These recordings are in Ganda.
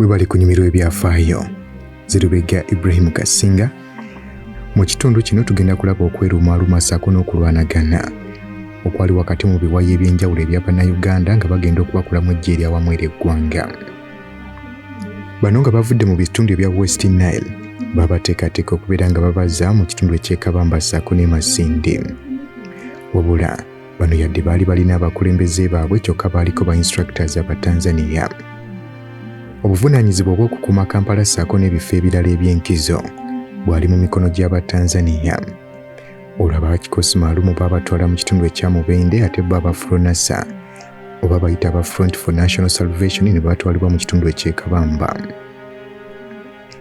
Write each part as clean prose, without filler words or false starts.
Webale kunyumirwa ebyafaayo. Zirubega Ibrahim Kasinga. Mu kitundu kino tugenda kulaba okwerumaaluma ssaako n'okulwanagana okwali wakati mu biwayi eby'enjawulo ebya Bannayuganda nga bagenda okubakolamu eggye eryawamu ery'eggwanga. Bano nga bavudde mu bitundu ebya West Nile babateekateeka okubeera nga babazza mu kitundu eky'e Kabamba ssaako n'e Masindi. Wabula bano yadde baali balina abakulembeze baabwe kyokka baaliko ba instructors Abatanzania. Obuvunaanyizibwa obw'okukuuma Kampala ssaako n'ebifo ebirala eby'enkizo bwali mu mikono gy'Abatanzania. Olwo aba kikosi maalumu baabatwala mu kitundu ekya Mubende ate bo aba Fronasa oba bayita aba Front for National Salvation ne batwalibwa mu kitundu eky'e Kabamba.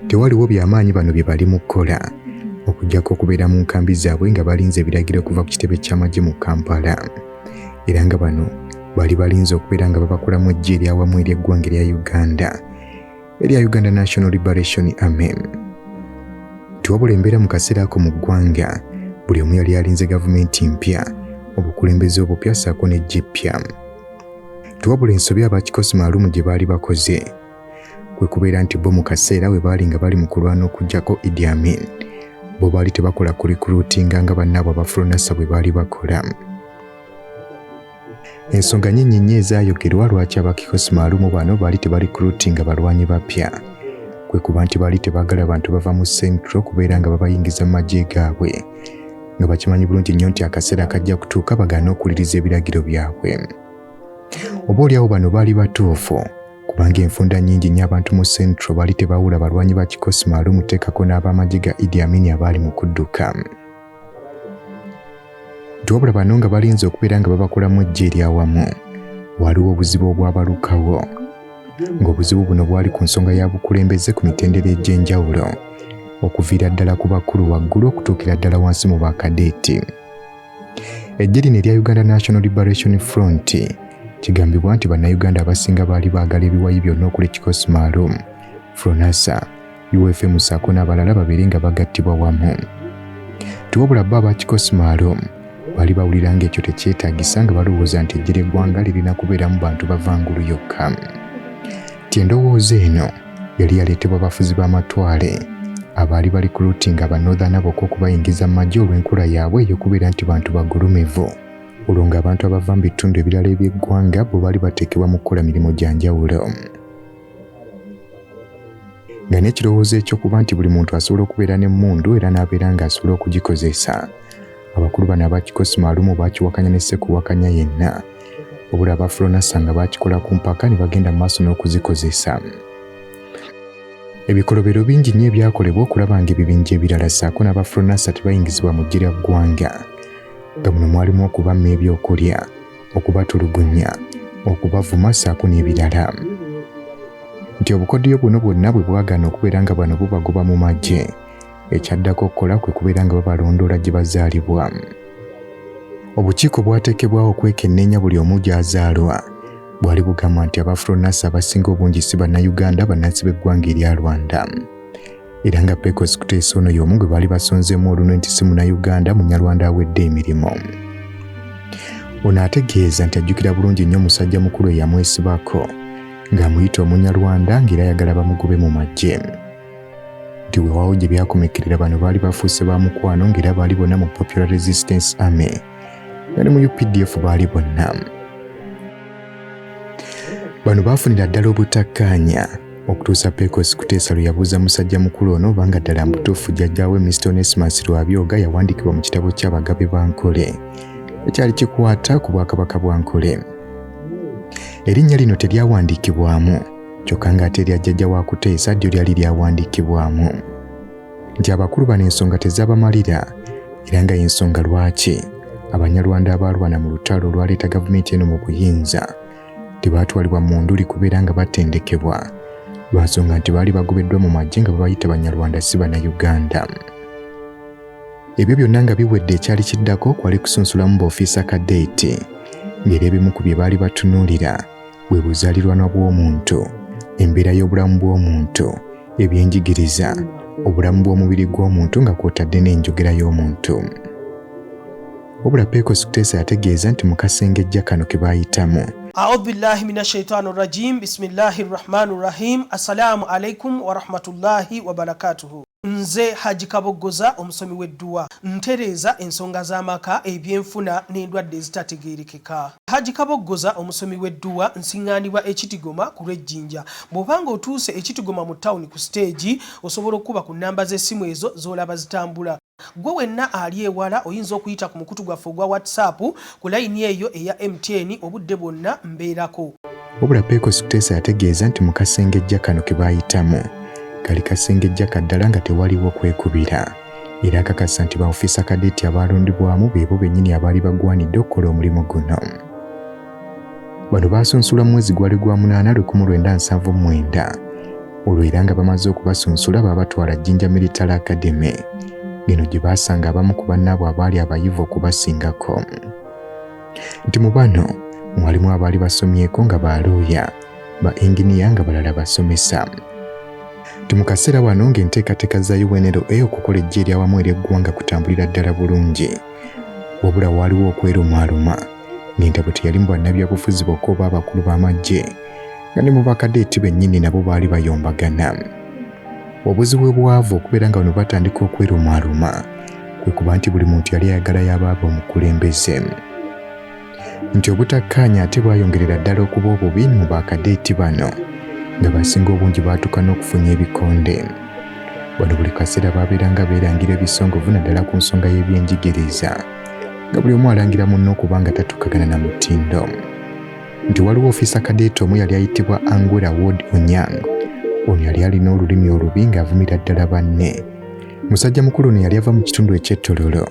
Tewaliwo byamaanyi bano bye bali mu kukola okuggyako okubeera mu nkambi zaabwe nga balinze ebiragiro okuva ku kitebe ky'amagye mu Kampala. Era nga bano baali balinze okubeera nga babakolamu eggye eryawamu ery'eggwanga erya Uganda erya Uganda National Liberation Army. Tiwabula embeera mu kaseera ako mu ggwanga buli omu yali alinze gavumenti mpya, obukulembeze obupya ssaako n'eggye eppya. Tiwabula ensobi abakikosi maalumu gye baali bakoze kwe kubeera nti bo mu kaseera we baali nga bali mu kulwana okuggyako Idi Amin bo baali tebakola ku recruitinga nga bannaabwe aba Fronasa bwe baali bakola. Ensonga nnyingi nnyo ezaayogerwa lwaki abakikosi maalumu bano baali tebarecruitinga balwanyi bapya kwe kuba nti baali tebaagala bantu bava mu Central kubeera nga babayingiza mu magye gaabwe nga bakimanyi bulungi nnyo nti akaseera kajja kutuuka bagaane okuwuliriza ebiragiro byabwe. Oba oliawo bano baali batuufu kubanga enfunda nnyingi nnyo abantu mu Central baali tebawula balwanyi ba kikosi maalumu teekako n'ab'amagye ga Idi Amin abaali mu kudduka. Nti wabula bano nga balinze okubeera nga babakolamu eggye eryawamu, waliwo obuzibu obwabalukawo ng'obuzibu buno bwali ku nsonga ya bukulembeze ku mitendera egy'enjawulo okuviira ddala ku bakulu waggulu okutuukira ddala wansi mu bakadeeti. Eggye lino erya Uganda National Liberation Front kigambibwa nti Bannayuganda abasinga baali baagala ebiwayi byonna okuli Kikosi Maalum, Fronasa, UFM ssaako n'abalala babeere nga bagattibwa wamu. Tiwabula bo aba Kikosi Maalum baali bawulira ng'ekyo tekyetaagisa nga balowooza nti eggye ly'eggwanga lirina kubeeramu bantu bava ngulu yokka. Nti endowooza eno yali yaleetebwa bafuzi b'amatwale abaali bali recruiting Abanothana bokka okubayingiza mu magye olw'enkula yaabwe ey'okubeera nti bantu bagulumivu olwo ng'abantu abava mu bitundu ebirala eby'eggwanga bo baali bateekebwa mu kukola mirimu gya njawulo. Nga n'ekirowoozo eky'okuba nti buli muntu asobola okubeera n'emmundu era n'abeera ng'asobola okugikozesa, abakulu bano aba kikosi maalumu baakiwakanya ne ssekuwakanya yenna, wabula aba Fronasa nga baakikola ku mpaka ne bagenda mu maaso n'okuzikozesa. Ebikolobero bingi nnyo ebyakolebwa okulaba ng'ebibinja ebirala ssaako n'aba Fronasa tebayingizibwa mu ggye lya ggwanga, nga muno mwalimu okubamma ebyokulya, okubatulugunya, okubavuma ssaako n'ebirala. Nti obukodyo buno bwonna bwe bwagaana okubeera nga bano bubagoba mu magye, ekyaddako okukola kwe kubeera nga babalondoola gye bazaalibwa. Obukiiko bwateekebwawo okwekenneenya buli omu gy'azaalwa. Bwali bugamba nti aba Fronasa abasinga obungi si Bannayuganda, bannansi b'eggwanga erya Rwanda. Era nga Pecos Kuteesa ono y'omu gwe baali basonzeemu olunwe nti si Munnayuganda, Munyarwanda awedde emirimu. Ono ategeeza nti ajjukira bulungi nnyo musajja mukulu eyamwesibako ng'amuyita Omunyarwanda ng'era ayagala bamugobe mu magye. Nti weewaawo gye byakomekkerera bano baali bafuuse ba mukwano ng'era baali bonna mu Popular Resistance Army nga ne mu UPDF baali bonna. Bano baafunira ddala obutakkaanya okutuusa Pecos Kuteesa lwe yabuuza musajja mukulu ono obanga ddala mbutuufu jjajjaawe Mr. Onesimus Lwabyoga yawandiikibwa mu kitabo ky'Abagabe ba Nkole ekyali kikwata ku Bwakabaka bwa Nkole. Erinnya lino teryawandiikibwamu kyokka ng'ate erya jjajja wa Kuteesa ddyo lyali lyawandiikibwamu. Nti abakulu bano ensonga tezabamalira era nga y'ensonga lwaki Abanyarwanda abaalwana mu lutalo olwaleeta gavumenti eno mu buyinza tebaatwalibwa mu nduli kubeera nga batendekebwa lwa nsonga nti baali bagobeddwa mu magye nga babayita Banyarwanda si Bannayuganda. Ebyo byonna nga biwedde ekyali kiddako kwali kusunsulamu b'ofiisa kadeeti ng'era ebimu ku bye baali batunuulira bwe buzaalirwanwa bw'omuntu, embeera y'obulamu bw'omuntu, ebyenjigiriza, obulamu bw'omubiri gw'omuntu nga kw'otadde n'enjogera y'omuntu. Wabula Pecos Kuteesa yategeeza nti mu kasengejja kano ke baayitamu Audhu billahi min ashaitani rajim. Bismillahi rahmani rahim. Assalamu alaikum warahmatullahi wabarakatuhu. Nze Haji Kaboggoza, omusomi w'edduwa, ntereeza ensonga z'amaka, ebyenfuna n'endwadde ezitategeerekeka. Haji Kaboggoza, omusomi w'edduwa, nsiŋŋaanibwa Ekitigoma ku lw'Ejjinja. Bw'obanga otuuse Ekitigoma mu tawuni ku siteegi, osobola okukuba ku nnamba z'essimu ezo z'olaba zitambula. Gwe wenna ali ewala oyinza okuyita ku mukutu gwaffe ogwa WhatsApp ku layini eyo eya MTN, obudde bwonna mbeerako. Wabula Pecos Kuteesa yategeeza nti mu kasengejja kano ke baayitamu kali kasengejja kaddala nga tewaliwo kwekubira, era akakasa nti ba ofiisa kadeeti abaalondebwamu beebo bennyini abaali bagwanidde okukola omulimu guno. Bano baasunsulwa mu mwezi gwali gwa 8 1979, olwo era nga bamaze okubasunsula baabatwala Jinja Military Academy, ng'eno gye baasanga abamu ku bannaabwe abaali abayivu okubasingako. Nti mu bano mwalimu abaali basomyeko nga balooya, ba inginiya, nga balala basomesa. Nti mu kaseera wano ng'enteekateeka za UNLA okukola eggye eryawamu ery'eggwanga kutambulira ddala bulungi, wabula waaliwo okwerumaaluma, ng'entabwe teyali mu bannabyabufuzi bokka oba abakulu b'amagye, nga ne mu bakadeeti bennyini nabo baali bayombagana. Obuzibu bwe bwava okubeera nga bano batandika okwerumaaluma kwe kuba nti buli muntu yali ayagala y'abaaba omukulembeze. Nti obutakkaanya ate bwayongerera ddala okuba obubi mu bakadeeti bano, nga basinga obungi baatuuka n'okufunya ebikonde. Bano buli kaseera babeeranga beerangira ebisongovu, naddala ku nsonga y'ebyenjigiriza, nga buli omu alangira munne okuba nga tatuukagana na mutindo. Nti waliwo ofiisa kadeeti omu yali ayitibwa Angwera Ward Onyango. Ono yali alina olulimi olubi ng'avumira ddala banne. Musajja mukulu ono yali ava mu kitundu eky'ettololo,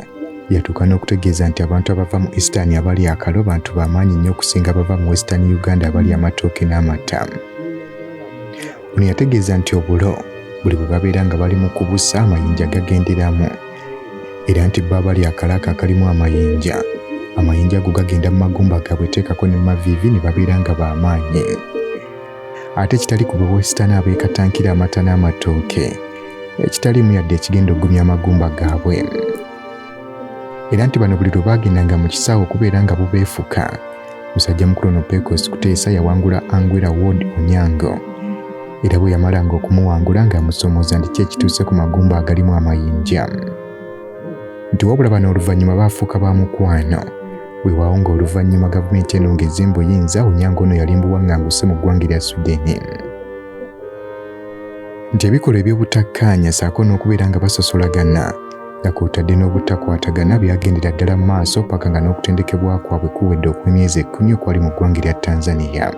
yatuuka n'okutegeeza nti abantu abava mu Eastern abali akalo bantu b'amaanyi nnyo okusinga abava mu Western Uganda abali amatooke n'amata. Ono yategeeza nti obulo buli bwe babeera nga bali mu kubusa, amayinja gagenderamu, era nti bo abali akalaka akalimu amayinja, amayinja ago gagenda mu magumba gaabwe, teekako ne maviivi, ne babeera nga b'amaanyi, ate ekitali ku Bawesitani abeekatankira amata n'amatooke, ekitaliimu yadde ekigenda okugumya amagumba gaabwe. Era nti bano buli lwe baagendanga mu kisaawe okubeera nga bubeefuka, musajja mukulu ono Pecos Kuteesa yawangula Angwera Ward Onyango, era bwe yamalanga okumuwangula ng'amusoomooza nti ki ekituuse ku magumba agalimu amayinja. Nti wabula bano oluvannyuma baafuuka ba mukwano. Weewaawo ng'oluvannyuma gavumenti eno ng'ezze mu buyinza, Onyango ono yali mbuwaŋŋanguse mu ggwanga erya Sweden. Nti ebikolwa eby'obutakkaanya ssaako n'okubeera nga basosolagana, nga kw'otadde n'obutakwatagana, byagendera ddala mu maaso paka nga n'okutendekebwa kwabwe kuwedde okw'emyezi 10 okwali mu ggwanga erya Tanzania.